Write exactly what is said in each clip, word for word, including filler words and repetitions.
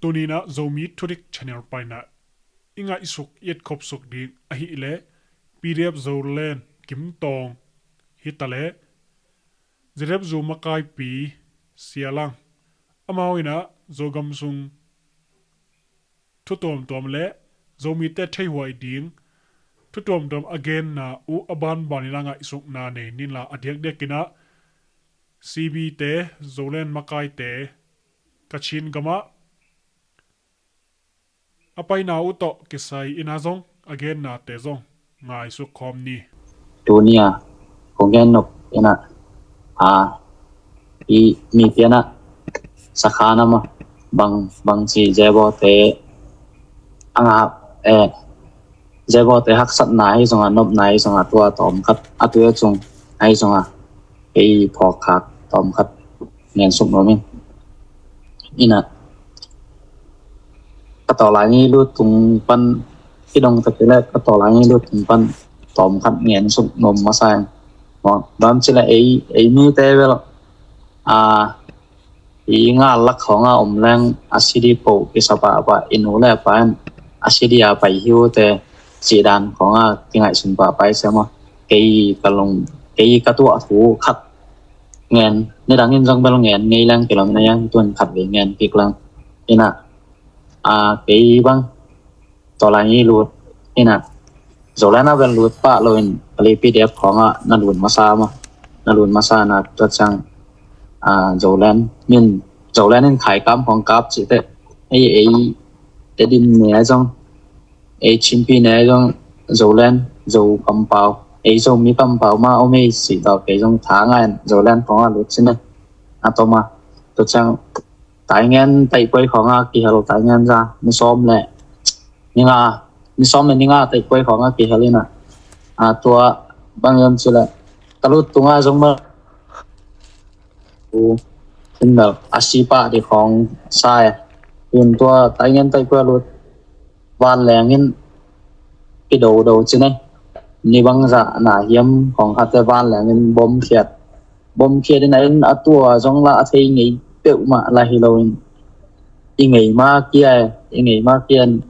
Tuni-in ah Zomi Thudik Channel panin ah i ngaihsuk i etkhopsuk ding ahih leh P D F Zoland Kim Tawng hi ta leh Z F Zu makaipi Sia Lang, amau in ah Zogam sung thu tuamtuam le Zomite theihuai ding thu tuamtuam a genna uh a banbanin ah ngaihsukna nei ni inla, a diakdiakin ah C B te, Zoland makaite, Kachin gamah a paina uh tawh kisai in ah zong a gennate zong ngaihsuk khawm ni. Tuni-a kong gen nop in ah, a, i mi pian ah sakhan a maw, bang, bangci Zebawte a ngak, eh, Zebawte haksatna ahi zongah, nopna ahi zongah, tua tawmkhat a tui a cung ahi zongah, kei phawkkhak tawmkhat ngen suk nuam ing. In ah, ka tawlai ngei lut tung pan, i dong tak leh ka tawlai ngei lut tung pan tawmkhat ngen suk nuam masa ing. Maw, bang ci leh ei, ei mite bel, a, i ngal lak khawngah om leng a sidi po kisa pahpah, i nu le pa in a sidi a pai hi uh teh, cih dan khawngah kingaihsun pahpah i sem aw. Kei ka lung, kei ka tuah thu khat ngen, nidangin zong bel ngen ngei leng kilawm na, hiang tun khat vei ngen kik leng. In ah, a, kei bang tawlai ngei lut in ah, Zoland ah bel lut pah loin, pali P D F khawngah na lut masa maw, na lut masa na tua ciang, a, Zoland min, Zoland in khaikam khawng kap cih teh, ei, ei Tedim ne ahi zong, ei Chinpi ne ahi zong, Zoland, Zo kampau, ei Zomi kampau mah om ei cih tawh kei zong tha ngah in Zoland khawngah lut ci ne. A tom a, tua ciang Taingen taihpuai khawngah kihel, Taingen za ni sawm le ni nga, ni sawm le ni nga taihpuai khawngah kihel in ah, a, tua bang hiam ci leh ka lut tungah zong bel u in bel a si pah ding khawng sa e. In tua Taingen taihpuai lut, vanleng in kidodo ci ne. Ni bangzah na hiam khawng khat teh vanleng in bom khiat, bom khiat in ah, in a tua zong lah a thei ngei peuhmah lah hi loin, i ngei ma kia, i ngei ma kia in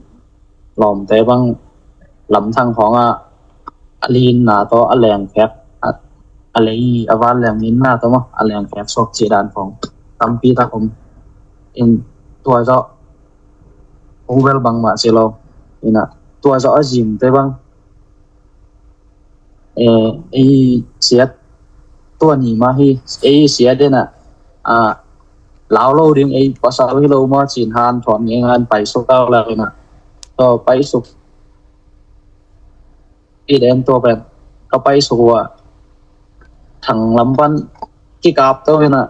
lawmte bang lamthang khawngah a linna tawh a lengkhek, a, a lei, a vanleng linna tawh maw, a lengkhek suak cih dan khawng tampi tak om. In tua zawh, ong bel bangmah ci lo. In ah, tua zawh a zimte bang, eh, ei siat, tua ni mah hi, ei siat in ah, a, lau lo ding, ei pasal hi lo maw ci-in hanthawn ngei ngan paisuk kau lak in ah, tua paisuk i den tua pen ka paisuk uh a, thang lam pan kikap to in ah,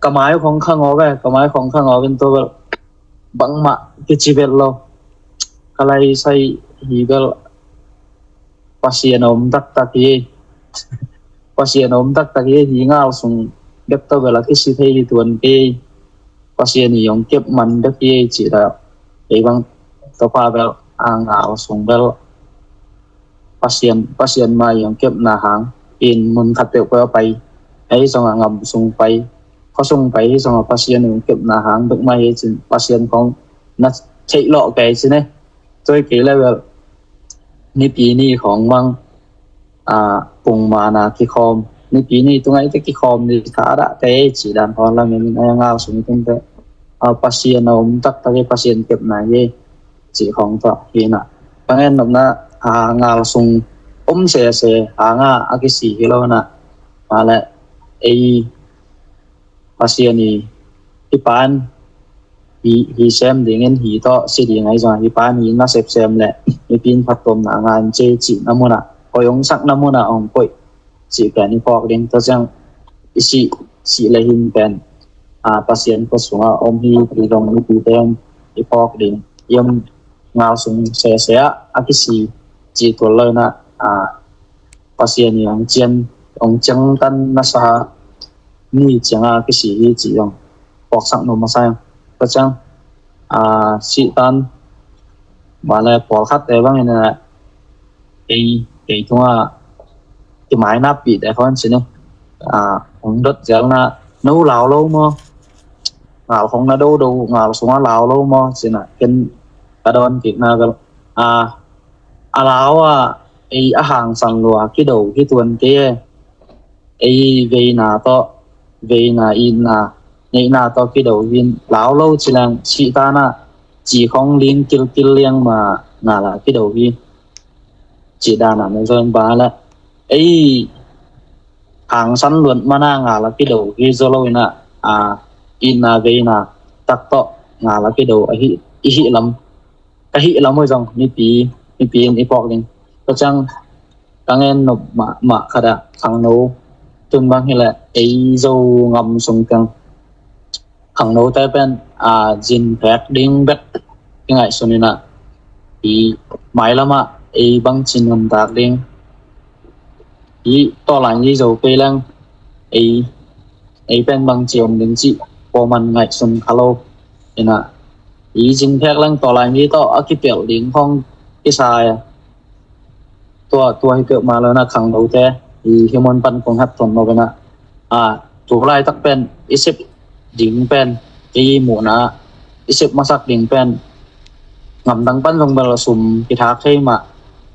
ka mai khawng khang aw ve, ka mai khawng khang aw ve, tua bel bangmah kici vet lo. Ka lai sai hi bel Pasian a om taktak hi. Pasian a om taktak hi, hi ngal sung bek tawh bel a kisi thei hi tuan kei. Pasian i hong kep man bek hi ei cih dah. Ei bang tawpa bel a ngal sung bel Pasian, Pasian mai i hong kepna hang in mun khat peuhpeuh a pai. Ei zong a ngam sung pai, khua sung pai, ei zong a Pasian i hong kepna hang bek mai hi cin Pasian khong na theih lawh kei cin e. Tua kei le bel nipi ni khawng mang, a, pungmana kikhawm, nipi ni tungaite kikhawm ni tha dah te cih dan khawng lamin a ngal sung i tungte, a, Pasian a om taktak hi, Pasian kepna hi cih khawng tawh hi na. Ka ngen nopna, a, ngal sung om sese hanga a kisi hi lo na. Mah leh ei Pasian i hi pan hi, hi sem dingin hi tawh si ding ahi zong hi pan hi na sepsem le hi pin phattuamna ngan ce cih na munah, koih hong sak na munah hong koih cih pen i phawk ding. Tua ciang i sih, sih le hin pen, a, Pasian khua sungah om hi, hi zong mipi pen i phawk ding. I om ngal sung sese ah a kisi cih tual lo na, a, Pasian i hong cian, hong ciangtan nasa ni cianga kisi hi cih zong phawksak nuam masa ing. Tua ciang, a, sihtan, mah le pawlkhatte bangin, a, kei, kei tungah kimainapihte khawng cin ing. A, hong dot zelna, no lau lo maw? ngal khong na dodo, ngal sungah lau lo maw, ci-in ah ken ka dawn kikna bel, a, a lau ah ei a hangsan lua kido hi tuan kei e. Ei veina tawh, veina, itna, neihna tawh kido hi in, lau lo ci leng sihtan ah ci khong ling kilkil liang mah ngal ah kido hi. Cih dan ah na zaw in, bang leh ei hangsan luat man ah ngal ah kido hi zaw lo in ah, a, itna veina tak tawh ngal ah kido ahi, i hih lam, ka hih lam uh zong mipi, mipi in i phawk ding. Tua ciang ka gen nop mahmah khat ah, khangno, tun bang hi leh ei Zo ngam sung teng khangnote pen, a, zin phek ding bek kingaihsun in ah, i mailam ah ei bangci nuntak ding, i tawlai i zo kei leng ei, ei pen bangci om ding cih pawlman ngaihsun kha lo in ah, i zin phek leng tawlai i tawh a kipelh ding khong kisai a. Tua, tua hi peuhmah lo in ah khangnote i hih mun pan kong hep ton lo in ah, a, tu laitak pen i sep ding pen, i muhna i sep masak ding pen, ngamdang pan zong bel sum kithak thei mah,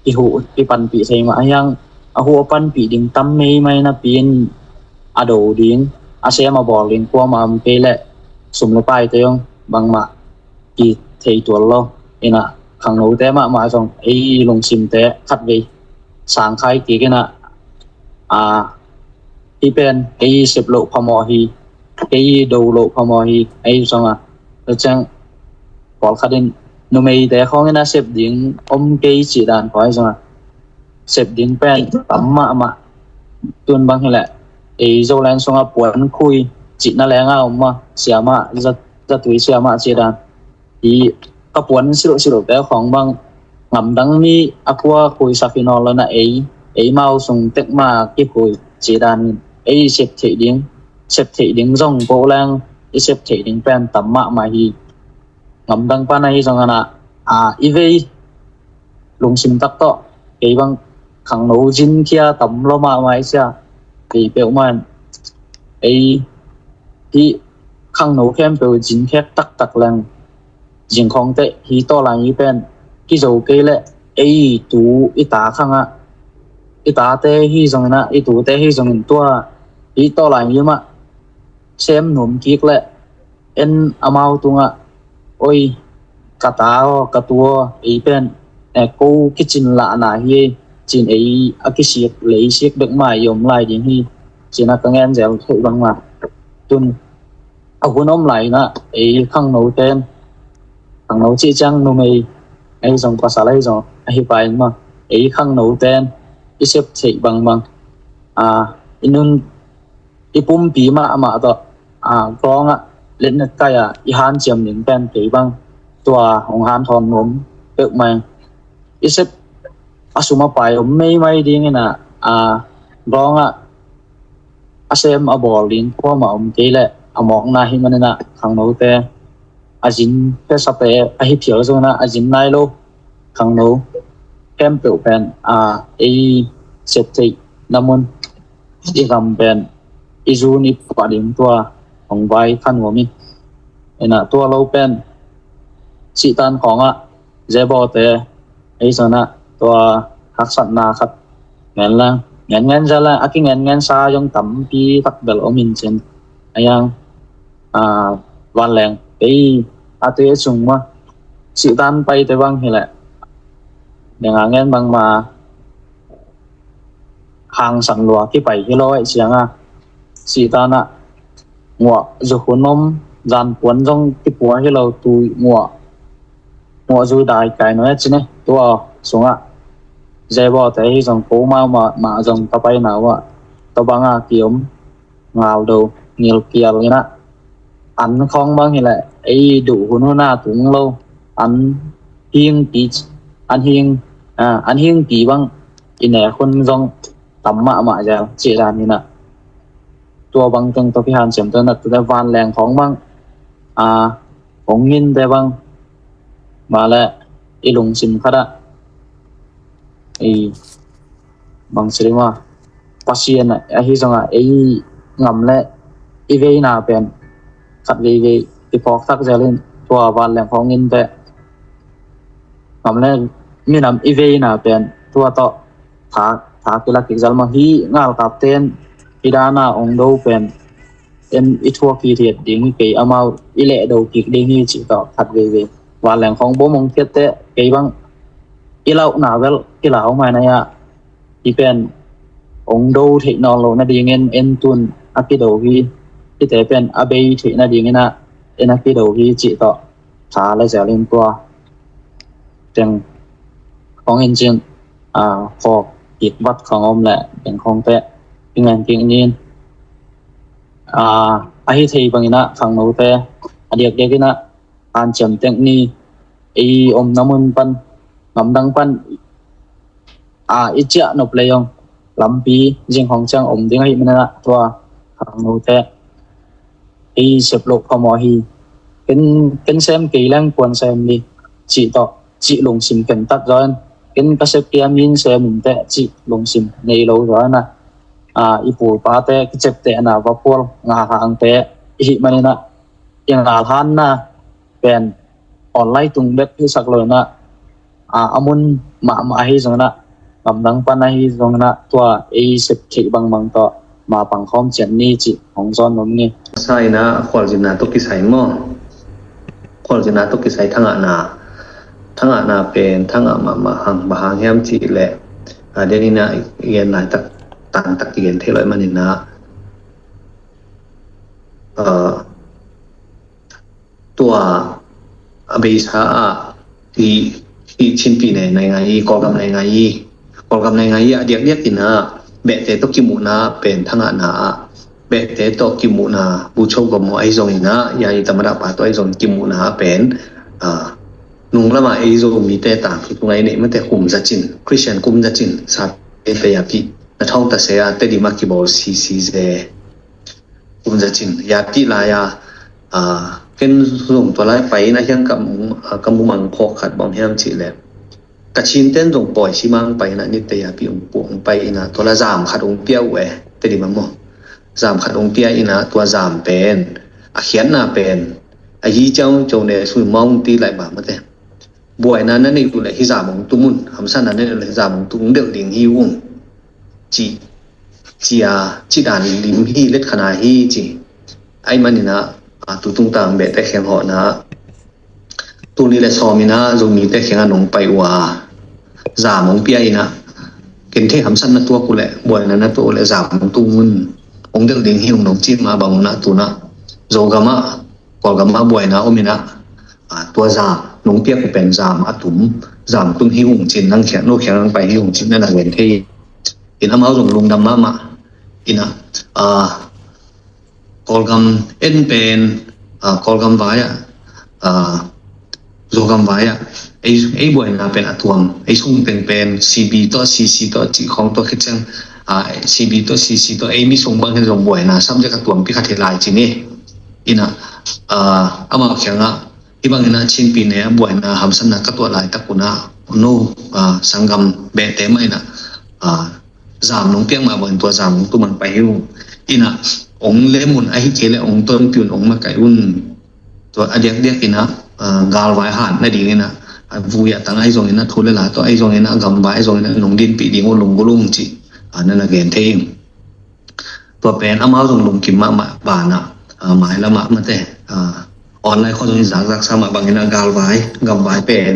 kihuh kipanpih thei mah, a hiang a huh a panpih ding tam meimai napi in a do ding, a sem a bawl ding kuamah om kei leh sum le paite zong bangmah kithei tuan lo in ah, khangnote mahmah zong ei lungsimte khatvei sangkhai kik in ah, a, hih pen kei sep loh phamawh hi, kei do loh phamawh hi, ei zong a, tua ciang pawlkhat in numeite khawng in a sep ding om kei cih dan khawng ei zong a, sep ding pen tam mahmah. Tun bang hi leh ei Zoland sungah puan khui cihna leng a om a, siamah, za, zatui siamah cih dan. Hi ka puan silhsilhte khawng bang ngamdang mi a kua khuisak hi nawn lo in ah, ei, ei mau sung tek mah kikhui cih dan in ei sep theih ding, sep theih ding zong ko leng i sep theih ding pen tam mahmah hi. Ngamdang pan ahi zong in ah, a, i vei lungsim tak tawh kei bang khangno zin khia tam lo mahmah i cia, kei peuhmah in ei hih khangno khempeuh zin khek taktak leng, zing khawngte hi tawlai i pen kizo kei leh ei tu i ta khang ah, i tate hi zong in ah, i tute hi zong in tua hi tawlai i mah sem nuam kik leh en amau tungah, oi, ka ta aw, ka tu aw, ei pen, eh, ko kicin lahna hi, ci-in ei a kisik lei sik bek mah i om lai ding hi, ci-in ah ka gen zel theih bangmah. Tun a hun om lai in ah ei khangnote in, khangno cih ciang numei ahi zong pasal ahi zong ahi pa in mah, ei khangnote in i sep theih bangbang, a, i nun i pumpi mahmah tawh, a, gawng ah letnet kai ah i hanciam ding pen kei bang tua hong hanthawn nuam peuhmah ing. I sep a sum a pai om meimai ding in ah, a, gawng ah a sem a bawl ding kuamah om kei leh a mawkna hi man in ah khangnote a zin pia sate ahi phial zong in ah a zin nai lo khangno khempeuh pen, a, ei sep theihna mun i gam pen i zun i pah ding tua hong vai kha nuam hi. In ah tua lo pen sihtan khawng ah zebawte ei zong in ah tua haksatna khat ngen leng, ngen ngen zel leng, a kingen ngen sa zong tampi tak bel om in cin. A hiang, a, vanleng ei a tui a cung mah sihtan paite bang hi leh, neng a ngen bangmah hangsan lua kipai hi lo aih ciang a, sihtan ah nguah zu hun om, zan puan zong kipua hi lo, tui nguah, nguah zui dai kai nuai a ci ne, tua sungah zebawte hi zong ko mahmah zong ka paina uh ah tua bang a ki-om ngal do ngilkial in ah, an khawng bang hi leh ei duh hun hun a tung lo, an hingpi, an hing, a, an hingpi bang i nek hun zong tam mahmah zel cih dan in ah, tua bang teng tawh kihanciam tua in ah, tua vanleng khawng bang, a, hong nginte bang, mah leh i lungsim khat ah i bang ci ding maw, Pasian ah ahi zong ah ei ngam leh i veina pen khat veivei kiphawk tak zel in tua vanleng khawng in teh ngam le minam i veina pen tua tawh tha, tha kila kik zel mah hi. Ngalkap ten i dana ong do pen en i thuak hi thiat ding hi, kei amau i leh do kik ding hi cih tawh khat veivei vanleng khawng bom ong thiat teh kei bang i lauhna vel kilau mai na ya hi pen ong do theih nawn lo nadingin en tun a kido hi. Hite pen a bei theih nadingin ah en a kido hi cih tawh tha le zel in tua teng khawng in cin a khawk kik vat khawng om le teng khawng teh i ngen kik nin a ahi thei bangin ah khangnote a diakdiak in ah hanciam tek ni ei omna mun pan ngamdang pan a i ciah nop lei ong lampi zing hong ciang om ding ahi manina tua khangnote ei sep loh phamawh hi. Ken, ken sem kei leng puan sem ni cih tawh cih lungsim khen tak zaw in ken ka sep kia min sem in teh cih lungsim nei lo zaw in ah a i pulpate kicep teh na va pual nga hang teh i hih manina i ngal hanna pen online tung bek hisak lo in ah a, a mun mahmah ahi zongin ah ngamdang pan ahi zongin ah tua ei sep theih bangbang tawh ma pangkhawm cian ni cih hong zawn om ni. Sa in ah a khualzinna tawh kisai maw? Khualzinna tawh kisai thangahna, thangahna pen thangah mahmah hang, bang hang hiam cih leh a den in ah i gen laitak tangtak i gen thei lo i manin ah a tua a beisa ah hi, hi Chinpi ne nai ngai hi, Kawlgam nai ngai hi. Kawlgam nai ngai hi a diakdiak in ah behte tawh kimuhna pen thangahna ah behte tawh kimuhna bucho gawm ahi zongin ah ya i tamada pa tawh ahi zongin kimuhna ah pen a nung lamah ei Zomite tangthu tunga i neih mate kum zacin, Christian kum zacin sa te ya pi na thawng ta se a Tedim a kibawl C C Z kum zacin ya pi lai a a ken zong tua lai pai in a hiang ka mu, a ka mumang phawk khat bawm hiam cih leh ka Chin ten zong pawi simang pai in ah nitte ya pi ung puang pai in ah tua la zam khat ung pia uh e Tedim a maw? Zam khat ung pia in ah tua zam pen a khiatna pen a hi ciau ciau ne sui mawng ti lai ba mate. Buaina na neih uh leh hi zam ung tung un, hamsatna na neih uh leh hi zam ung tung, delh ding hi ung. Ci, cia, ci dan lim hi, let khana hi ci. Ai manin ah a tu tung tang behte kheng hawhna tuni le sawm in ah Zomite kheng a nong pai uh a zam ung pia in ah ken thei hamsatna tuak uh leh buaina na tuak uh leh zam ung tung un, ong delh ding hi ung nong ci mah bang un ah tun ah Zogam ah Kawlgam ah buaina om in ah a tua zam nong piak uh pen zam a tum, zam tum hi ung cin nang khiang no khiang nang pai hi ung cin na na gen thei. In amau zong lungdam mahmah in ah a Kawlgam en pen a Kawlgam vai ah a Zogam vai ah ei, ei buaina pen a tuam, ei sung teng pen C B tawh C C tawh cih khawng tawh khit ciang a C B tawh C C tawh ei mi sung bang hen zong buaina subject a tuam pi khat hi lai ci ni. In ah a amau khiang ah hi bangin ah Chinpi ne a buaina hamsatna ka tuah laitak un ah no a sanggam behte mah in ah a zam nong piak mah bangin tua zam nong tum an pai hi uh. In ah ong lem un ahi kei leh ong tonpih un ong makaih un. Tua a diakdiak in ah a galvai hat nading in ah a vui a tang ahi zongin ah thu le la tawh ahi zongin ah gamvai ahi zongin ah nong dinpih ding uh lunggulh ung cih a na na gen thei ing. Tua pen amau zong lungkim mahmah banah a mailam ah mate a online khawng zong in zakzak sa mah bangin ah galvai gamvai pen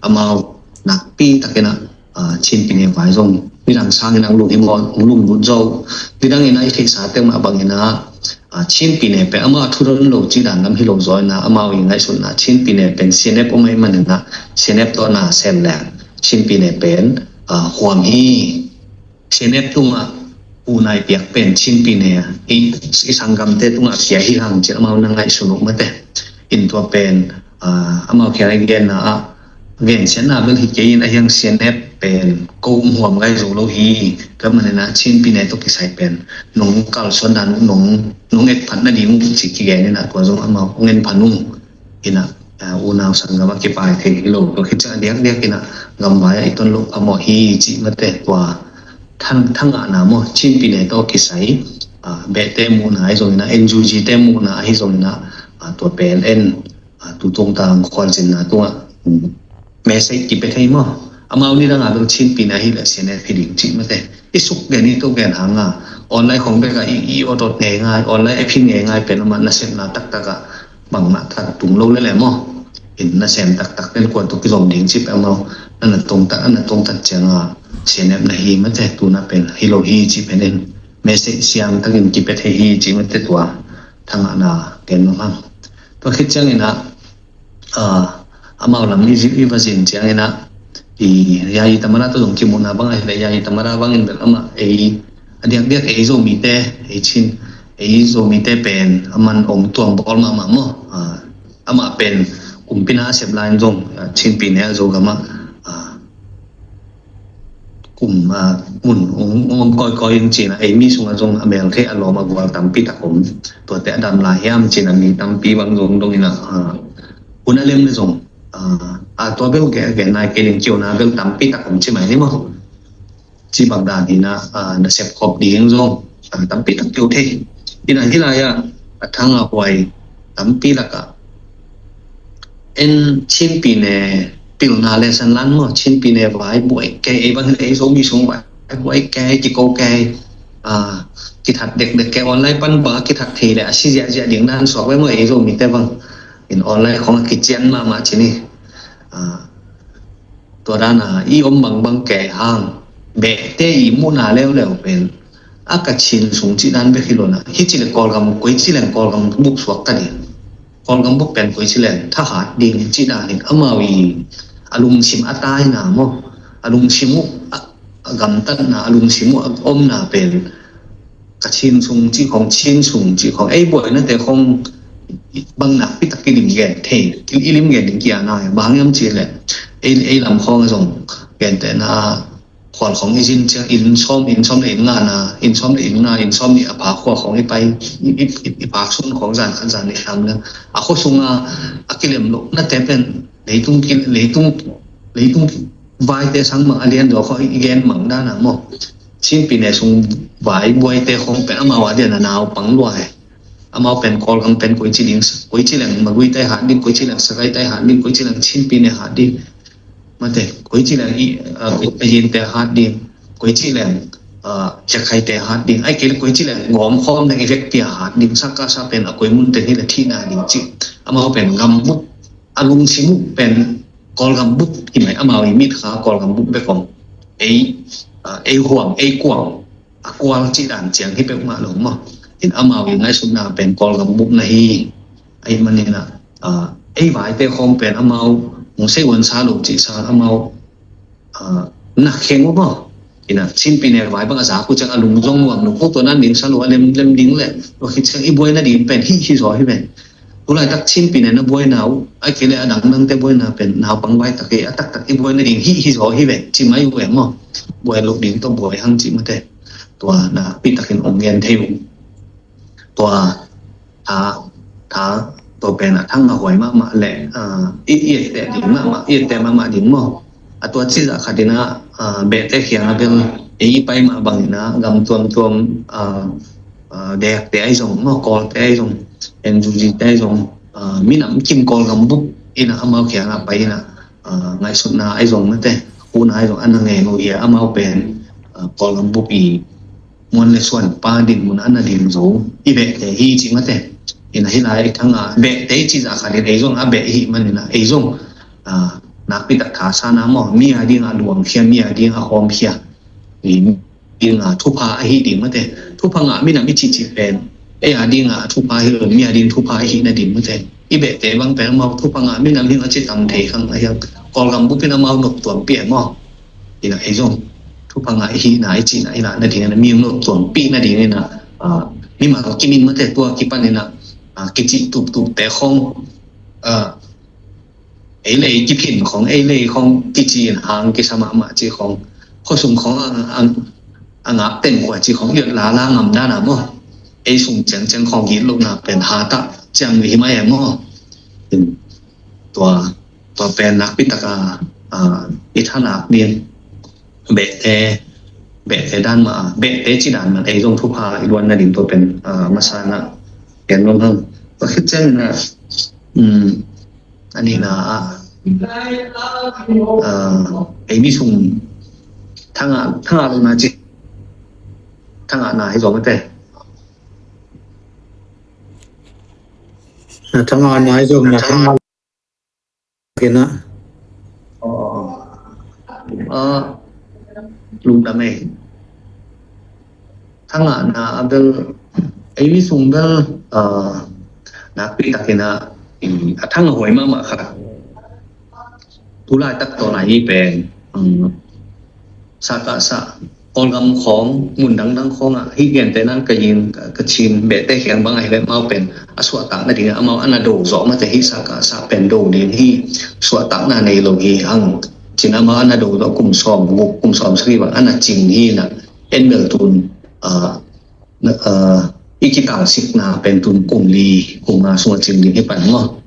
amau nakpi takin ah a Chinpi ne vai zong nidang sangin ang lunghimawh ong lunggulh zo. Nidang in ah i theihsa tek mah bangin ah a Chinpi ne pen amau a thudon lo ci dan lam hi lo zaw in ah amau i ngaihsutna Chinpi ne pen C N F om ahih manin ah C N F tawh na sem leng Chinpi ne pen a huam hi. C N F tungah unau piak pen Chinpi ne i, i sanggamte tungah pia hi hang ci amau na ngaihsun uh mate. In tua pen a amau kiang a i genna ah gensiatna bel hi kei in a hiang C N F pen ko um huam ngai zo lo hi. Tua manin ah Chinpi ne tawh kisai pen nong kalsuan dan uh nong, nong ekphat nading uh ci kigen in ah tua zong amau hong en phan uh. In ah a unau sanggam a kipai thei hi lo. Tua khit ciang a diakdiak in ah gamvai ah i ton loh phamawh hi cih mate tua thang, thangahna maw Chinpi ne tawh kisai a behte muhna ahi zongin ah N U G te muhna ahi zongin ah tua pen en, a, tu tungtang khualzinna tungah, um, message kipia thei maw. Amau nidang a bel Chin pi ne hi leh C N F hi ding cih mate. I suk gen i to gen hang a, online khong bek a i, i awt awt ngei ngai, online a phin ngei ngai pen amah nasepna taktak a bangmah that tung lo lele maw. In nasem taktak pen kuan tawh kizom ding cih pen amau, a na tungtat, a na tungtat ciang a C N F na hi mate, tuna pen hi lo hi cih pen in message siang takin kipia thei hi cih mate, tua thangahna gen nuam hang. Tua khit ciangin ah, ah, amau lam i zi-, i va zin ciangin ah, i Yayi Tamada tawh zong kimuhna bang ahih leh, Yayi Tamada bangin bel amah ei, a diakdiak ei Zomite, ei Chin, ei Zomite pen aman om tuam bawl mahmah maw. Ah, amah pen kumpi na a sep lai in zong, ah, Chin pi ne a Zogam ah, ah, kum, ah, mun hong, hong om kawikawi in cin a, ei mi sungah zong a mel thei a lawm a gual tampi tak om. Tuate a dam lai hiam cin a, mi tampi bang zong dong in a, ah, hun a lem le zong, ah, a tua bel gen, gen nai kei ling, kiona bel tampi tak om ci mai ni maw. Ci bang dan hi na, ah, nasep khop ding zong, ah, tampi tak kio thei. Hi na, hi lai ah, a thang a huai tampi lak ah en Chin pi ne pilna le san lan maw, Chin pi ne vai buai kei, ei bang le ei Zomi sung vai buai kei, kiko kei, ah, kithat dekdek kei, online pan ba kithat thei le a si ziahziah ding dan suak ve maw, ei Zomite bang. In online khong a kician mahmah ci ni. Ah, tua dan a i om bangbang kei hang, behte i muhna leuleu pen a Kachin sung cih dan bek hi lo na, hi ci le Kawlgam, koi ci leng Kawlgam bup suak ta ding. Kawlgam bup pen koi ci leng thahat ding cih dan in amau i a lungsim a taina maw, a lungsim uh a, a gamtatna, a lungsim uh a omna pen Kachin sung cih khong, Chin sung cih khong, ei buainate khong bang nakpi tak i lim gen thei, i lim gen ding kia na, bang hiam cih leh ei, ei lam khong a zong gentehna khual khong i zin ciang inn sawm, inn sawm le inn ngana, inn sawm le inn nga, inn sawm nih a phak khua khong i pai, i, i, i, i phak sun khong zan khat zan nih tam le a khua sunga a kilem lohnate pen leitung ki-, leitung, leitung vaite sang mang a lian zaw khong i gen mang dan a maw. Chin pi ne sung vai buaite khong pen amau a lian a naupang lua he. Amau pen Kawlgam pen koi ci ding, koi ci leng Magwite hat ding, koi ci leng Sagaite hat ding, koi ci leng Chin pi ne hat ding. Mate, koi ci leng i, ah, Kayinte hat ding, koi ci leng, ah, Jakhaite hat ding, ai kei le koi ci leng gawm khawm leng i vekpi a hat ding, Sakasa pen a koi mun te hi le thihna ding ci. Amau pen gam bup, a lungsim uh pen Kawlgam bup hi mai, amau i mit kha Kawlgam bup bek om. Ei, ah, ei huam, ei kuang, a kual cih dan ciang hi peuhmah lo maw. In amau i ngaihsutna pen Kawlgam bup na hi. Ahih manin ah, ah, ei vaite khawng pen amau hong sei uan sa lo cih sa amau, ah, nak kheng uh maw. In ah Chin pi ne vai bang a zak uh ciang a lungzong nuam lo, ko tua nan ding sa lo a lem, lem ding le. Tua khit ciang i buai nading pen hih hi zaw hi ven. Tulaitak Chin pi ne na buaina uh, a kile a dangdangte buaina pen naupang vai tak hi, a taktak i buai nading hih hi zaw hi ven, ci mai uh em maw. Buai lo ding tawh buai hang ci mate. Tua nakpi takin ong gen thei uh. Tua tha, tha, tua pen a thang a huai mahmah le, ah, i, i etteh ding mahmah, i etteh mahmah ding maw. A tua cizah khat in ah, ah, behte khiang a bel ei i pai mah bangin ah gam tuamtuam, ah, ah, Dekte ahi zong maw, Kawlte ahi zong, N U G te ahi zong, ah, minam kim Kawlgam bup in ah amau khiang a pai in ah, ah, ngaihsutna ahi zong mate, hun ahi zong a na ngen uh hi a, amau pen, ah, Kawlgam bup i muan le suan pa dinmun a na din zo i behte hi ci mate. In ah hi lai i thang a behte i cizah khat in ei zong a beh i hih manin ah ei zong, ah, nakpi tak tha sa na maw, mi a ding a luangkhia, mi a ding a hawmkhia, i ding a thupha ahi ding mate. Thupha ngah minam i cihcih pen ei a ding a thupha hi lo, mi a ding thupha ahi nading mate. I behte bang pen amau thupha ngah minam hi a ci tam thei khang a hiang. Kawlgam bup in amau nop tuampi e maw. In ah ei zong thupha ngah i hihna i cihna i lahna ding in ah mi nop tuampih nading in ah, ah, mimal kimin mate tua kipan in ah, ah, kicih tuptupte khong, ah, ei le ei kiphin khong, ei le ei khong kici in hang kisa mahmah ci khong, khuasung khong a, a, a ngak teng khua ci khong i lala ngam dan a maw. Ei sung ciangciang khong gitlohna pen hatah ciang hi mai e maw. Tua, tua pen nakpi tak a, a, i thanak ding, behte, behte dan mah, behte ci dan mah ei zong thupha i luan nading tua pen, a, masa in ah gen nuam hang. Tua khit ciangin ah Um, a nihna ah, ah, ei mi sung thangah, thangah lo na ci, thangah na hi zong a te. Na thangah na hi zong na thangah kena. Ah, lungdam ei. Thangah na a bel, ei mi sung bel, ah, nakpi takin ah, a thangah huai mahmah khat. Tulaitak tawh na hi pen, um, sakah sa, Kawlgam khawng, mun dangdang khawngah, hih gentehna Kayin, Kachin behte khiang bang ahih leh amau pen a suahtak nading, amau a na do zawh mate, hih sakah sa pen do ding hi, suahtakna nei lo hi hang. Cin amau a na do zawh kum sawm guk, kum sawm sagih bang a na cing hi na, en bel tun, ah, na, ah, i kitalsikna pen tun kum li, kum nga sungah cing ding hi pan maw.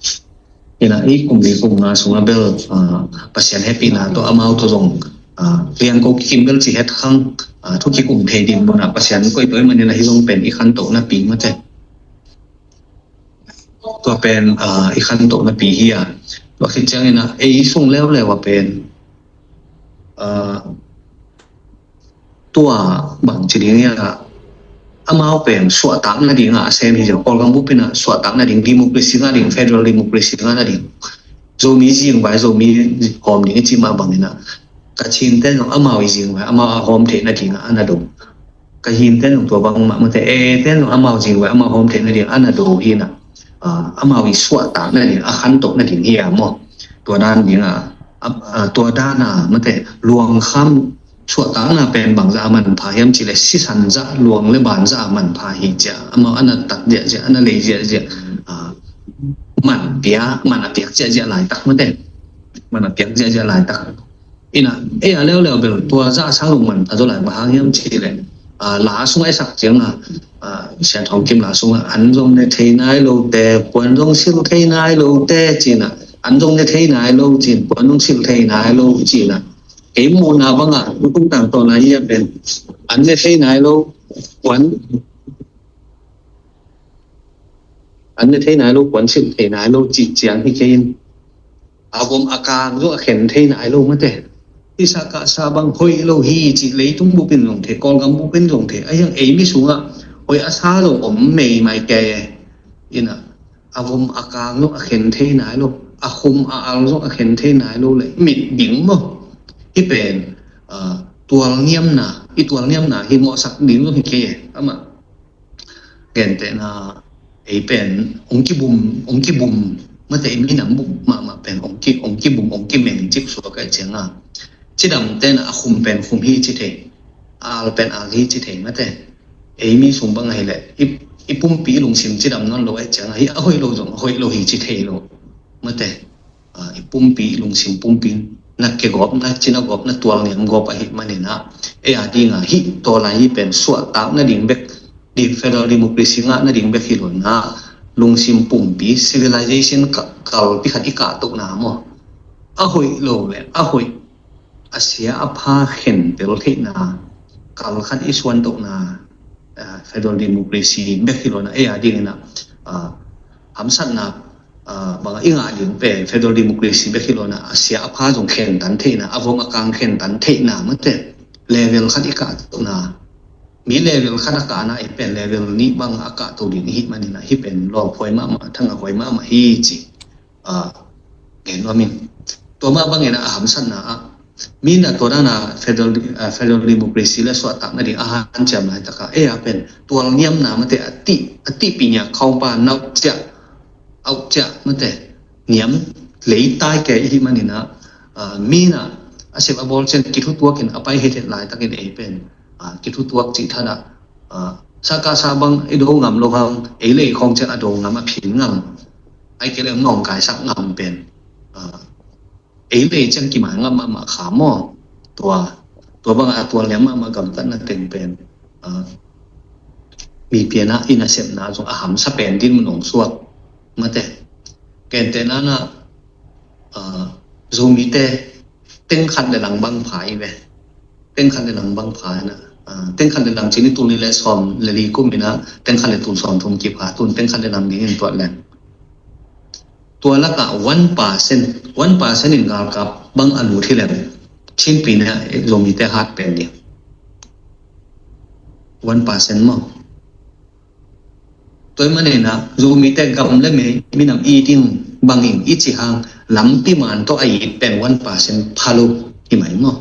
Ina i kum li kum nga sungah bel, ah, Pasian hehpihna tawh amau tawh zong, ah, liangko kikim bel ci het khang, ah, thu kikum thei ding munah Pasian koi tawh i manin ahi zong pen i khantohna pi mate. Tua pen, ah, i khantohna pi hi a. Tua khit ciangin ah ei sung leuleu a pen, ah, tua bang ci ding hiam, amau pen suahtak nading a sem hi zia, Kawlgam bup in ah suahtak nading, democracy ngah ding, federal democracy ngah nading, Zomi zingvai Zomi hawm ding i ci mah bangin ah, Kachin ten zong amau i zingvai amau a hawm theih nading a na do. Kayin ten zong tua bang mah mate, e ten zong amau zingvai amau hawm theih nading a na do hi na, ah, amau i suahtak nading a khantoh nading hi a maw. Tua dan ding a, ah, ah, tua dan a mate, luangkham suahtakna pen bangzah a manpha hiam cih leh sisan zah, luang le ban zah a manpha hi cia, amau a na tat ziahziah, a na lei ziahziah, ah, man pia, man a piak ziahziah laitak mate, man a piak ziahziah laitak. Ina, ei a leuleu bel tua zah sang lungman a zaw lai bang hang hiam cih leh, ah, la sungah i sak ciang a, ah, Sian Thawng Kim la sungah an zong ne thei nai lo te, puan zong sil thei nai lo te ci na, an zong ne thei nai lo ci, puan zong sil thei nai lo ci na. Kei muhna bangah, tung tang tawh na hi a pen, an ne thei nai lo, puan, an ne thei nai lo, puan sil thei nai lo cih ciang hi kei in. A vom a kang zong a khen thei nai lo mate. Hih sakah sa bang hoih lo hi cih leitung bup in zong thei, Kawlgam bup in zong thei. A hiang ei mi sungah hoih a sa lo om meimai kei e. Ina, a vom a kang zong a khen thei nai lo, a khum a al zong a khen thei nai lo le mit ding maw. Hih pen, ah, tualniamna, i tualniamna hi mawhsak ding zong hi kei e. Amah gentehna, ei pen hong kibum, hong kibum mate, i minam bum mahmah pen hong ki, hong kibum, hong kimeng cip suak a ciang a, cidam ten a khum pen khum hi ci thei, a al pen al hi ci thei mate. Ei mi sung bang ahih leh i, i pumpi i lungsim cidam nawn lo a ciang a, hih a hoih lo zong a hoih lo hi ci thei lo mate. Ah, i pumpi, i lungsim pumpi na kigawpna, cina gawpna, tualniam gawp ahih manin ah, ei a ding a hih tawlai hih pen suahtak nading bek, di federal democracy ngah nading bek hi lo in ah, lungsim pumpi, civilization ka, kalpi khat i kahtohna maw. A hoih lo le a hoih, a sia a pha khentel theihna, kal khat i suantohna, ah, federal democracy bek hi lo in ah, ei a ding in ah, ah, hamsatna, ah, bang a i ngah ding pen federal democracy bek hi lo in ah, a sia a pha zong khentan theihna, a vom a kang khentan theihna mate, level khat i kahtohna. Mi level khat a kahna, ei pen level nih bang a kahto ding i hih manin ah, hih pen lawphuai mahmah, thangah huai mahmah hi ci, ah, gen nuam ing. Tua mah bangin ah, a hamsatna ah, mi in ah tua dan a federal, ah, federal democracy le suahtak nading a hanciam laitak ah, ei a pen tualniamna mate, a tih, a tihpi nia khaupa nau ciah, au ciah mate, niam lei tai kei i hih manin ah, ah, mi in ah a sep a bawl ciang kithutuak in a pai hethet laitakin ei pen, ah, kithutuak cih thadah, ah, sakah sa bang i do ngam lo hang, ei le ei khawng ciang a do ngam, a phin ngam, ai kei le nawngkaisak ngam pen, ah, ei le ei ciang kimai ngam mahmah kha maw. Tua, tua bang a tualniam mahmah gamtatna teng pen, ah, mi pianah i nasepna zong a hamsa pen dinmun hong suak mate. Gentehna in ah, ah, Zomite teng khat le lang bang pha i ve. Teng khat le lang bang pha in ah, ah, teng khat le lang cin i tul nih le sawm le li kum in ah, teng khat le tul sawm thum kipha, tun teng khat le lang dingin tuat leng. Tua lakah one percent, one percent in galkap bang a lut hi leng, Chin pi na Zomite hat pen ding. One percent maw? Tua ahih manin ah Zomite gam le mei, minam it in bangin i cih hang lampi man tawh a it pen one percent pha lo hi mai maw?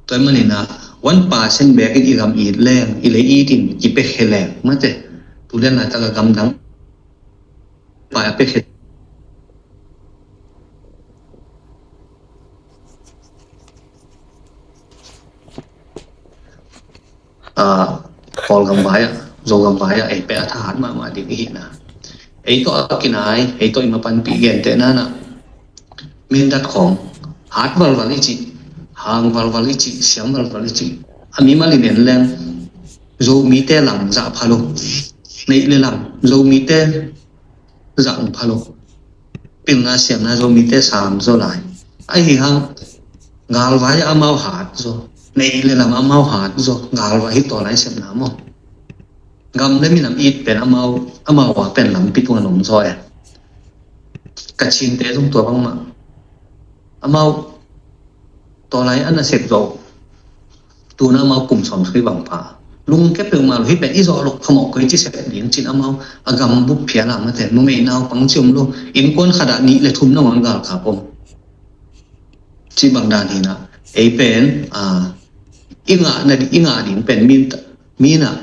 Tua ahih manin ah one percent bekin i gam it leng, i lei it in i pia khe leng mate. Tu lian laitak a gamdang pa a pia khe. Ah, Kawlgam vai ah, Zogam vai ah ei pen a thahat mahmah ding i hihna. Ei tawh a kinai, ei tawh i mapanpih gentehna in ah, mindat khawng hat valval i cih, hang valval i cih, siam valval i cih, a mimal in en leng Zomite lam zah pha lo. Neih le lam Zomite zah pha lo. Pilna siamna Zomite sam zaw lai. Ahi hang galvai amau hat zaw, neih le lam amau hat zaw, galvai hi taw lai sepna maw? Gam le minam it pen amau, amau a pen lampi tung a om zaw e. Kachinte zong tua bangmah. Amau taw lai a na sep zaw. Tuna amau kum sawm sui bang pha. Lungke peuhmah lo hi pen i zawh lo khamawh koi ci sep ding cin amau a gam bup phial a mate, numei naupang ci om lo, innkuan khat ah nih le thum nangawn galkap om. Ci bang dan hi na, ei pen, ah, i ngah na di-, i ngah ding pen min ta, min ah,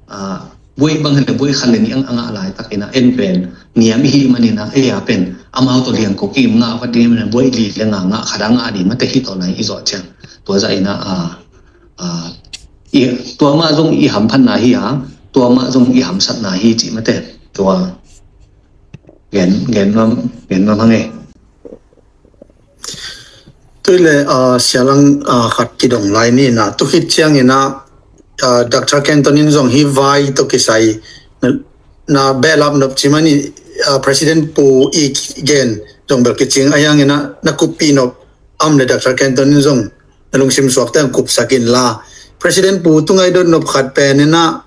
ah, buai bang hen le buai khat le nih ang, a ngah laitak in ah en pen niam i hih manin ah ei a pen amau tawh liang ko kim ngah vat ding manin buai li le ngah, ngah khat a ngah ding mate hi taw lai i zawh ciang. Tua zah in ah, ah, ah, i, tua mah zong i hamphatna hi a, tua mah zong i hamsatna hi cih mate. Tua gen, gen nuam, gen nuam hang e. Tui le, ah, sialang, ah, khat kidong lai ni na, tu khit ciangin ah, ah, Doctor Kenton in zong hi vai tawh kisai na, na behlap nop ci mani, ah, President Pu i gen zong bel kicing a hiangin ah na kuppih nop am le Doctor Kenton in zong na lungsim suakte ang kupsak inla. President Pu tu ngaidot nop khat pen in ah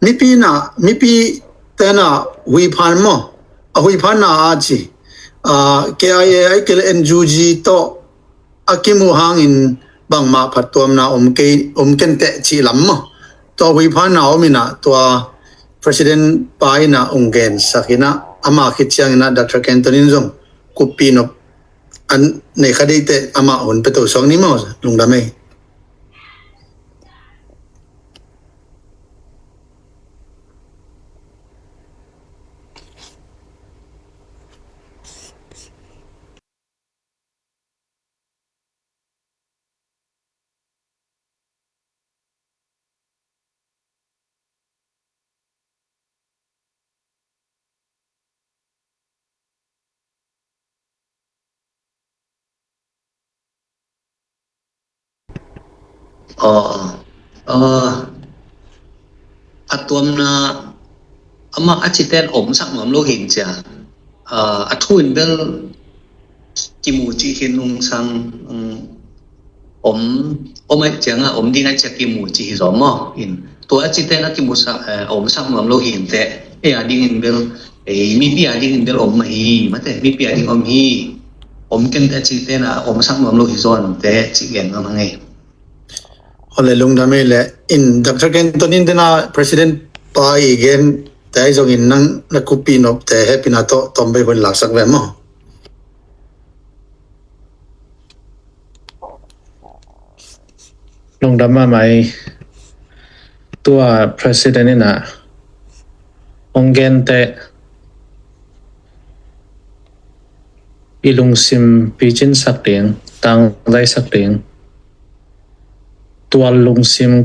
mipi na, mipi te na huiphan maw? A huiphan na a ci. Ah, K I A ai kei le N U G tawh a kimuh hangin bangmah phattuamna om kei, om ken teh cih lam maw? Tua huiphan na om in ah tua President pa in ah ong gensak in ah ama khit ciangin ah Doctor Kenton in zong kuppih nop an nei kha dei teh amah hun pia to suak ni maw, lungdam ei. Aw, aw. A tuamna amah a citen omsak nuam lo hin cia. A, a thu in bel kimu cih hin nungsang, um, om, om ai cianga om ding ai cia kimu cih hi zaw maw? In tua a citen a kimusak, eh, omsak nuam lo hin teh. Ei a dingin bel, ei mipi a dingin bel om mah hi, mate, mipi a ding om hi. Om keng teh a citen a omsak nuam lo hi zawn teh cih gen nuam hang ei. Hole lungdam ei le in Doctor Kenton in tena President pa i gen te ai zongin nang na kuppih nop te hehpihna tawh tawm bei hun laksak ve maw? Lungdam mahmah ei. Tua President in ah ong gen teh i lungsim picinsak ding, tangzaisak ding, tual lungsim,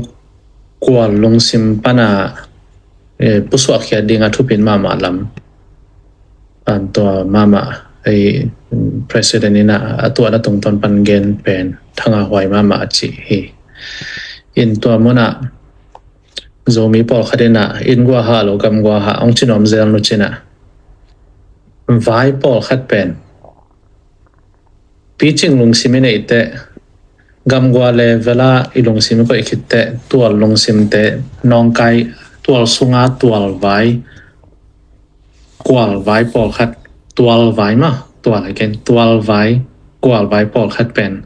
kual lungsim pana, eh, pusuakkhiat ding a thupin mahmah lam. An tua mahmah, eh, President in ah a tuahna tungtawn pan gen pen thanga huai mahmah a cih hi. In tua munah Zomi pawlkhat in ah inn guaha lo gam guaha ong cinuam zel nu cinah vai pawlkhat pen picing lungsim i neih teh, gamgua le vela i lungsim i koih khit teh, tual lungsim teh, nawngkai tual sunga tual vai, kual vai pawlkhat tualvai mah, tual again, tualvai, kualvai pawlkhat pen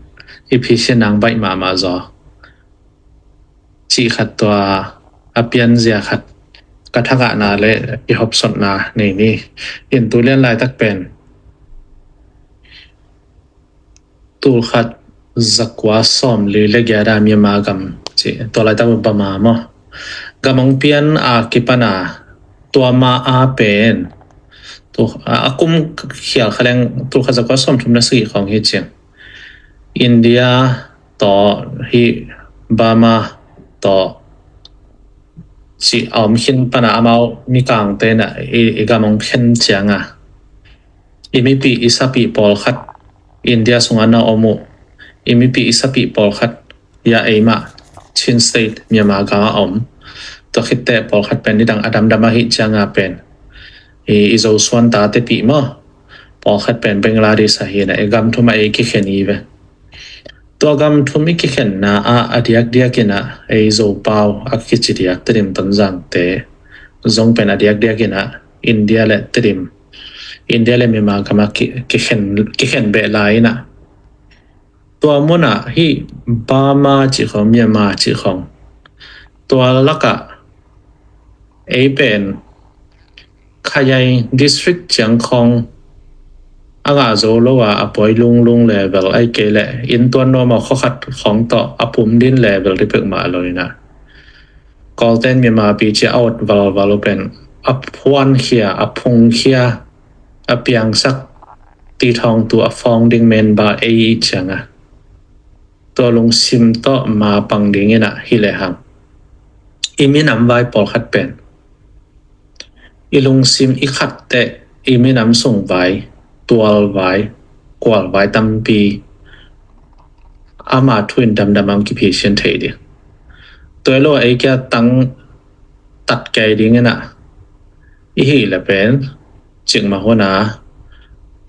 i phisian nang baih mahmah zaw. Cih khat tua a pianzia khat ka thangahna le i hopsotna nei ni. In tu lian laitak pen tulkhat zakua sawmli le giat a Myanmar gam ci, tua laitak Burma maw, gam hong pian a kipana tua ma a pen tu, a, a kum khial khaleng tulkhat zakua sawmthum na sagi khawng hi ciang India tawh hi Burma tawh ci a om khin pana amau mikangte na i, i gam hong khen cianga i mipi i sapi pawlkhat India sungah na om uh, i mipi i sapi pawlkhat ia eimah Chin State Myanmar gam a om. Tua khitte pawlkhat pen nidang a damdam ahi cianga pen i, i Zosuan tate pih maw, pawlkhat pen Bangladesh ahina i gam thum a ei kikhen i ve. Tua gam thum i kikhenna ah a diakdiak inah ei Zopau a kici diak Tedim Tonzangte zong pen a diakdiak inah India le Tedim, India le Myanmar gam a ki, kikhen, kikhen beh lai inah tua munah hi Burma cih khong, Myanmar cih khong tua lakah ei pen Khayai district ciang khong a ngah zo lo a, a buai lunglung level ai kei leh inn tuan nuam a khuakhat khong tawh a pum din level dipek mah lo inah Kawlten Myanmar pi cia a ot valval uh pen a phuankhia, a phungkhia, a piangsak ti thawngtu a fawng ding men ba ei cianga tua lungsim tawh ma pang ding inah hi lehang i minam vai pawlkhat pen i lungsim i khatteh i minam sung vai, tual vai, kual vai tampi ama thu in damdam ang kiphisian thei ding. Tua lo ei kia tang tat kei ding inah i hi le pen cik mah hona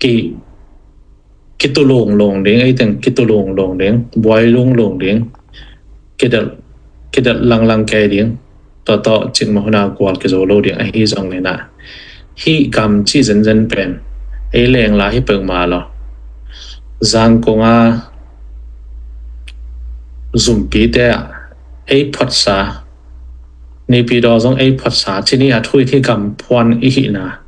ki, kitulung lung ding, ei teng kitulung lung ding, buai lunglung ding, kidelh, kidelh langlang kei ding, tawtawh cik mah hona gual kizo lo ding ahi zong inah hi gam ci zenzen pen ei leng la hi pek mah lo. Zangkong a zumpite ah ei photsa, Nipi daw zong ei photsa, cini a thui thi gam phuan i hihna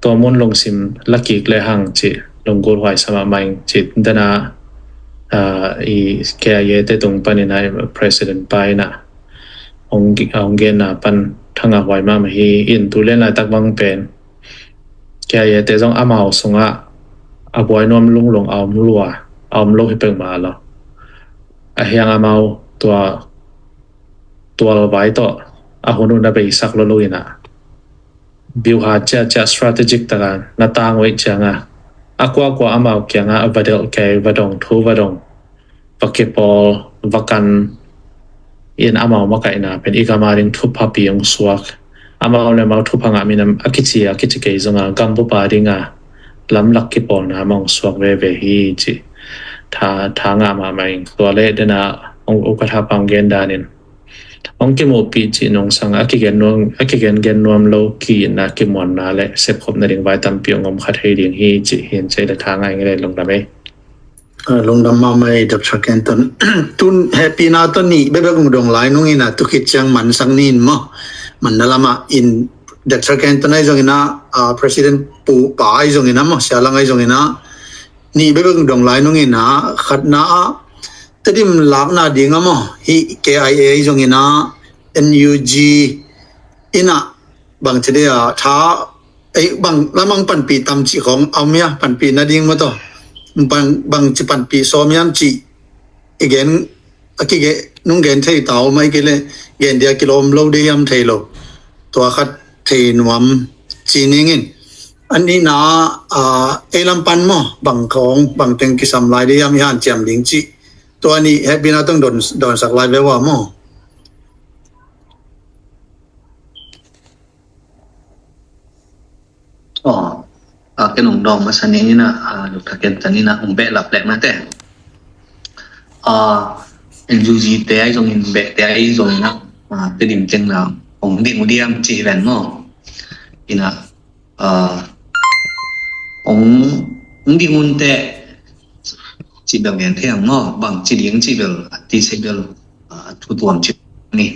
tua mun lungsim lakik le hang ci lunggul huai sama maing ci dena i K I A te tung panin a president pa ina hong genna pan thanga huai mahmah hi. In tu len laitak bang pen K I A te zong amau sungah a buai nuam lunglung a om lua, a om lo hi pek mah lo. A hiang amau tua tual vai tawh a hun uh na beisak lo lo inah biuha ciahciah strategic taka na tang uh ih cianga a kuakua amau kianga a va delh kei, va dong, thu va dong, va kipawl, va kan in amau makaihna pen i gama ding thupha pi hong suak. Amau le amau thupha ngah minam a kici a kici kei zonga gambupa dinga lamlak kipawlna amau hong suak veve hi ci. Tha, tha ngah mahmah ing. Tua le dena hong ukatha pang gen danin hong kimuhpih cih nungsang a kigen nuam, a kigen gen nuam lo ki-itna kimuanna le sepkhopna ding vai tampi hong om kha thei ding hi cih hin cei le tha ngah ing le lungdam ei. Lungdam mahmah ei Doctor Kenton. Tun hehpihna tawh nih bekbek hong dong lai nungina tu khit ciang mansak nin maw, manna lama in Doctor Kenton ahi zongina, President Pu pa ahi zongina maw, Sia Lang ahi zongina nih bekbek hong dong lai nungina khatna ah Tedim lakna dinga maw, hih K I A ahi zongina N U G ina bang ci dia tha ei bang lamang panpih tam cih khong a om hia, panpih nading maw tawh bang, bang ci panpih sawm hiam cih i gen a kige nung gen thei ta om a i kile gen dia kilawm lo dei hiam thei lo. Tua khat thei nuam ci ningin a nihna ei lam pan maw bang khong bang teng kisam lai dei hiam i hanciam ding cih tua nih hehpihna tong dawnsak lai ve ua maw. Aw, a, ken hong dawng masa ni ina, a, Doctor Kenton ina hong behlap leh mate. A, N U G te ahi zongin, beh te ahi zongin a, a, Tedim teng na hong ding uh diam ci hi ven maw. Ina, a, ong, ong ding un teh, ci bel ngen thei ang maw, bang ci ding ci bel a ti sei bel, a, thu tuam ci ni.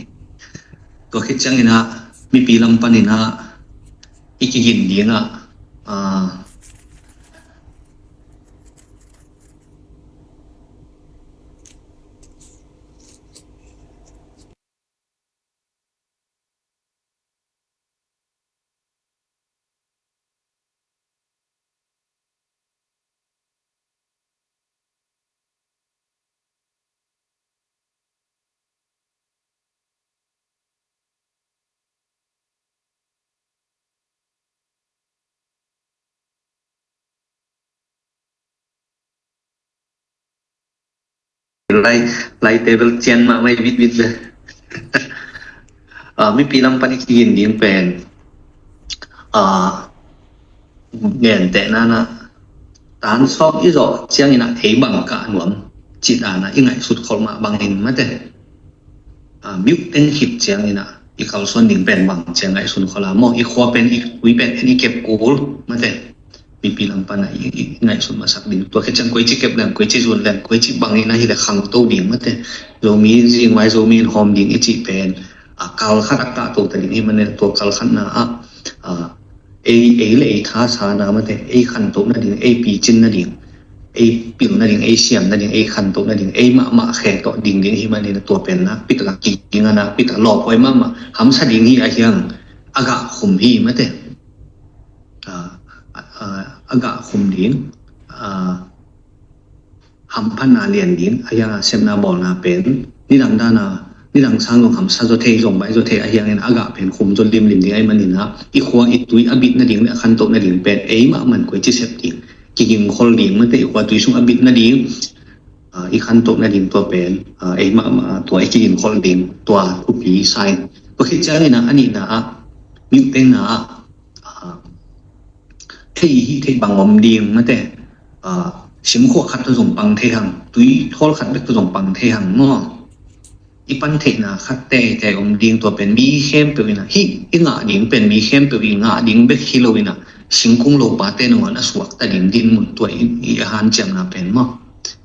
Tua khit ciangin ah mipi lam panin ah i kigin ding ah, a, Lai, lai table cian mahmah i bit bit le. Ah, mipi lam pan i kigin ding pen, ah, gentehna in ah, tan sawm i zawh ciangin ah ei bang kah nuam cih dan ah i ngaihsut khol mah bangin mate. Ah, mute teng khit ciangin ah i kalsuan ding pen bang ci a ngaihsun khol a maw, i khua pen, i tui pen en i kep kul mate. Mipi lam pan ah i, i ngaihsun masak ding. Tua khit ciang koici kep leng, koici zun leng, koici bangin ah hi leh khangto ding mate. Zomi zingvai, Zomi in hawm ding i cih pen, a, kal khat a kahto ta ding hi manin tua kal khatna ah, a, ei, ei le ei thasana mate, ei khantoh nading, ei picin nading, ei pil nading, ei siam nading, ei khantoh nading, ei mahmah khe tawh ding ding hi manin tua pen nakpi tak a kiging a, nakpi tak a lawphuai mahmah hamsa ding hi a hiang a gah khum hi mate. A, a, a, a gah khum ding, a, hamphatna lian ding a hiang a sepna bawlna pen nidang dan a, nidang sang zong hamsa zaw thei, zong baih zaw thei a hiangin a gah pen khum zaw limlim ding ahih manin ah i khua i tui a bit nading le a khantoh nading pen ei mahmah koici sep ding, kiging khol ding mate, i khua tui sung a bit nading, a, i khantoh nading tua pen, a, ei mahmah tua i kiging khol ding tua thupi sa in. Tua khit ciangin ah a nihna ah, mute tengna ah, a, thei hi thei bang om ding mate. A, simkhua khat tawh zong pang thei hang, tui thawl khat bek tawh zong pang thei hang maw. I pan theihna khat teitei om ding, tua pen mi khempeuh in ah, hih i ngah ding pen mi khempeuh i ngah ding bek hi lo in ah, singkung lopate nangawn a suakta ding dinmun tua i, i hanciamna pen maw.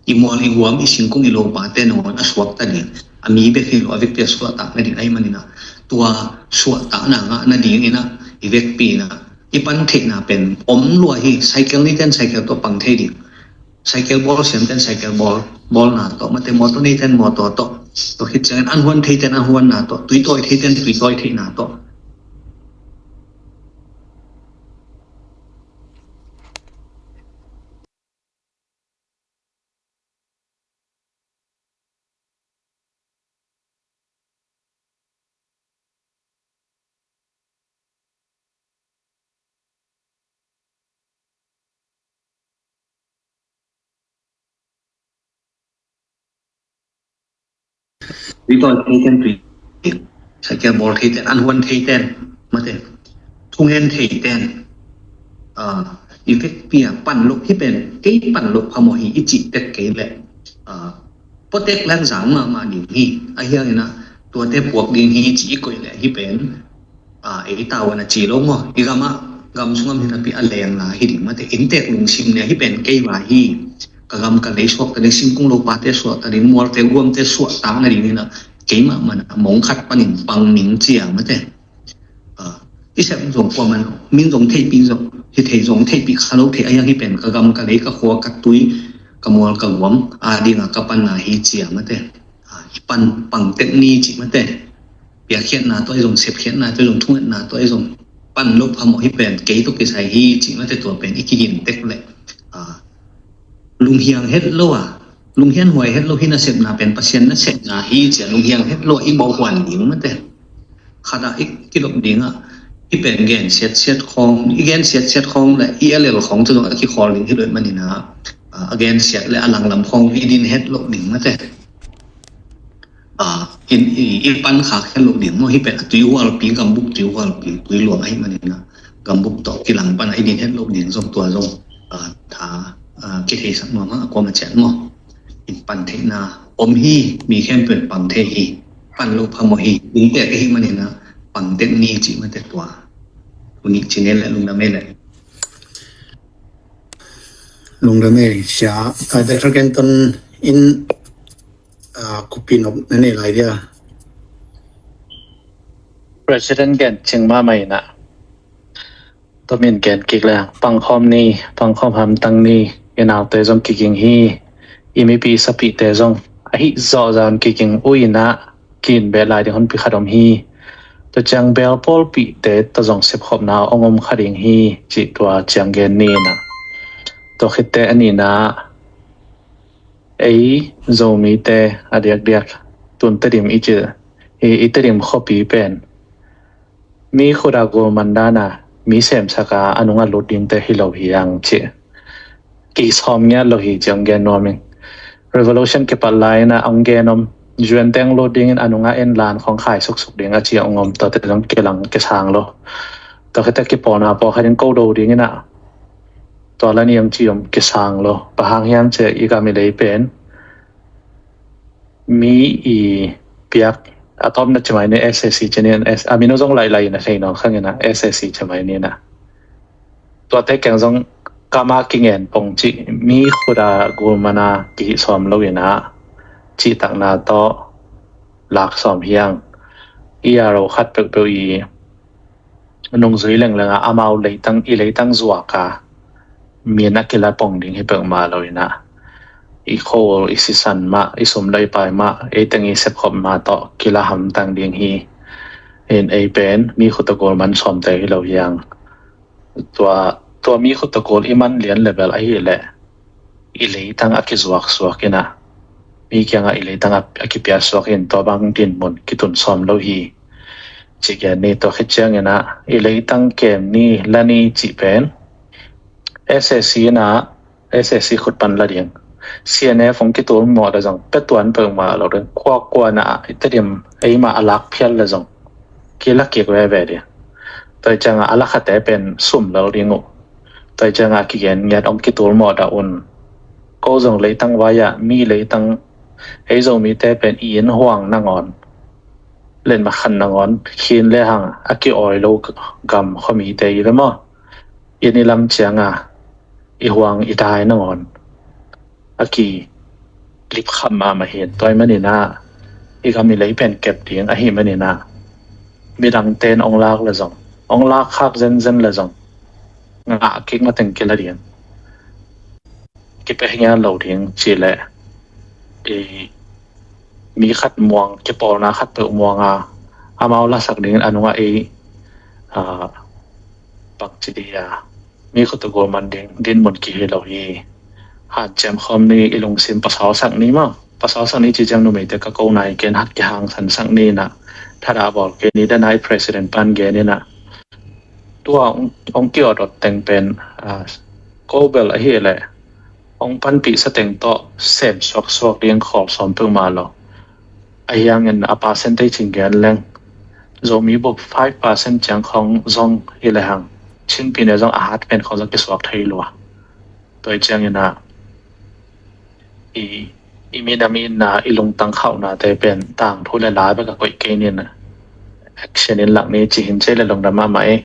I mual i huam i singkung i lopate nangawn a suakta ding, a mi bek hi lo a vekpi a suahtak nading ahih manin ah, tua suahtakna ngah nadingin ah i vekpi in ah i pan theihna pen om lua hi. Cycle neiten cycle tawh pang thei ding, cycle bawl siamten cycle bawl, bawlna tawh mate, motor neiten motor tawh, tua khit ciangin an huan theiten an huanna tawh, tui tawi theiten tui tawi theihna tawh. Tui tawi theiten tui, cycle bawl theiten, an huan theiten mate, thungen theiten, a, i vekpi a pan lo hi pen, kei pan lo phamawh hi i cih tek kei leh, a, puatek leng zang mahmah ding hi. A hiangin ah tuate puak ding hi ci i koih leh hi pen, a, ei tavuan a ci lo maw. I gam ah, gam sung gam hi napi a lengla hi ding mate. Inntek lungsim nia hi pen kei va hi. Ka gam ka lei suakta ding, singkung lopate suakta ding, mualte guamte suahtak nadingin ah kei mahmah in ah mong khat panin pang ning ci a mate. A, i sep zong kuaman, min zong theihpih zong hi thei, zong theihpih kha lo thei a hiang hi pen ka gam ka lei ka khua ka tui ka mual ka guam a ding a ka panna hi ci a mate. A, i pan pang tek ni ci mate. Piakkhiatna tawh i zong, sepkhiatna tawh i zong, thungetna tawh i zong, pan lo phamawh hi pen kei tawh kisai hi ci mate. Tua pen i kigin tek leh, a, lunghiang het lo a, lunghian huai het lo hi nasepna pen Pasian nasepna hi ci a lunghiang het lo a i bawh huan ding mate. Khat ah i kilop ding ah i pen gen siatsiat khawng, i gen siatsiat khawng leh i a lel khawng cu zong a kikhawl ding hi lo ahih manin ah, a, a gen siat leh a langlam khawng i din het lo ding mate. A, in, i, i pan khak het lo ding maw, hi pen a tui hualpi, gambuk tui hualpi, tui luang ahih manin ah gambuk tawh kilang pan a i din het lo ding zong tua zong, a, tha, a, kitheisak nuam hang a kuama ciat maw. I pan theihna om hi, mi khempeuh in pang thei hi, pan lo phamawh hi, inntek ahih manin ah pang tek ni ci mate. Tua, uni ci ne leh lungdam e leh. Lungdam ei sia. Ah, Doctor Kenton in, ah, kupi nop na nei lai dia. President gen cing mahmah inah. Tua min gen kik le, pangkhawm ni, pangkhawm hamtang ni, i naute zong kiging hi, i mipi sapite zong ahi zawhzawn kiging uh inah, kin beh lai ding hun pi khat om hi. Tua ciang bel pawlpite tawh zong sepkhopna ong om kha ding hi, cih tua ciang gen ni inah. Tua khitte a nihna, ei Zomite a diakdiak tun Tedim i cih, i, i Tedim khuapi pen mi khut a gul man dana mi semsak a a nungah lut dingte hi lo hi ang cih. Kisawm ngiat lo hi ci ong gen nuam ing. Revolution kipat lai inah ong gen om. U N teng lut dingin a nungah en lan khong khai suksuk ding a ci ong om, tuate zong kilang kisang lo. Tua khitte kipawlna pawlkhat in ko do ding inah tua la ni ong ci om, kisang lo. Bang hang hiam cih leh i gam i lei pen mi i piak a tawpna ci mai ni, S A C ci ni, a min uh zong lailai inah thei nawn kha ing inah, S A C ci mai ni inah. Tuate kiang zong kam a kingen pong cih, mi khut a gul man a kihih sawm lo inah, cihtakna tawh lak sawm hi ang. I a ro khat peuhpeuh i nungzui lengleng a amau leitang, i leitang zuak a min a kila pong ding hi peuhmah lo inah, i khuaul, i sisan mah, i sum lei pai mah, ei teng i sepkhop mah tawh kila hamtang ding hi. In ei pen mi khut a gul man sawmte hi lo hi ang. Tua, tua mi khut a gul i man lian level ahih leh i leitang a kizuaksuak inah, mi kiangah i leitang a, a kipiasuak in tua bang dinmun kitun sawm lo hi, ci gen ni. Tua khit ciang inah i leitang kem ni, la ni cih pen S A C inah, S A C khut pan la ding. C N F ong kitul mawh le zong pia tuan peuhmah lo ding. Kuakua inah i Tedim eimah a lak phial le zong kila kik veve ding. Tua ciangah a la khate pen sum lel ding uh. Tua ciangah kigen ngiat ong kitul mawh dah un. Ko zong leitang vai ah mi leitang, ei Zomite pen i inn huang nangawn, len makhan nangawn khin le hang a ki-awi lo gam khuamite i ve maw? I ni lam cianga i huang i dai nangawn a kilip kham mahmah hi. Tua ahih manin ah i gam i lei pen kep ding ahih manin ah midangte in ong lak le zong, ong lak khak zenzen le zong, ngah kik mateng kila ding, kipia ngiat lo ding cih leh, i mi khat muang, kipawlna khat peuh muang a, amau lasak dingin a nungah ei, a, bangci dih a, mi khut a gul man ding dinmun kihi lo hi. Hanciam khawm ni, i lungsim pasal sak ni maw. Pasal sak ni ci ciang numeite ka ko nai ken hat kihangsan sak ni inah, thadah bawl kei ni, dan a i president pan gen inah. Tua ong, ong ki-awt awt teng pen, a, ko bel ahih leh ong panpih sa teng tawh sem suaksuak ding khawl sawm peuhmah lo. Ahi hangin a percentage in gen leng, Zomi bup five percent ciang khong zong hi le hang, Chin pi ne zong a hat pen khong zong kisuak thei lua. Tua hi ciangin ah i, i minam i itna, i lungtang khauhnate pen tangthu le la bek a koih kei ni inah, action in lak ni ci hi. Cih leh lungdam mahmah ei.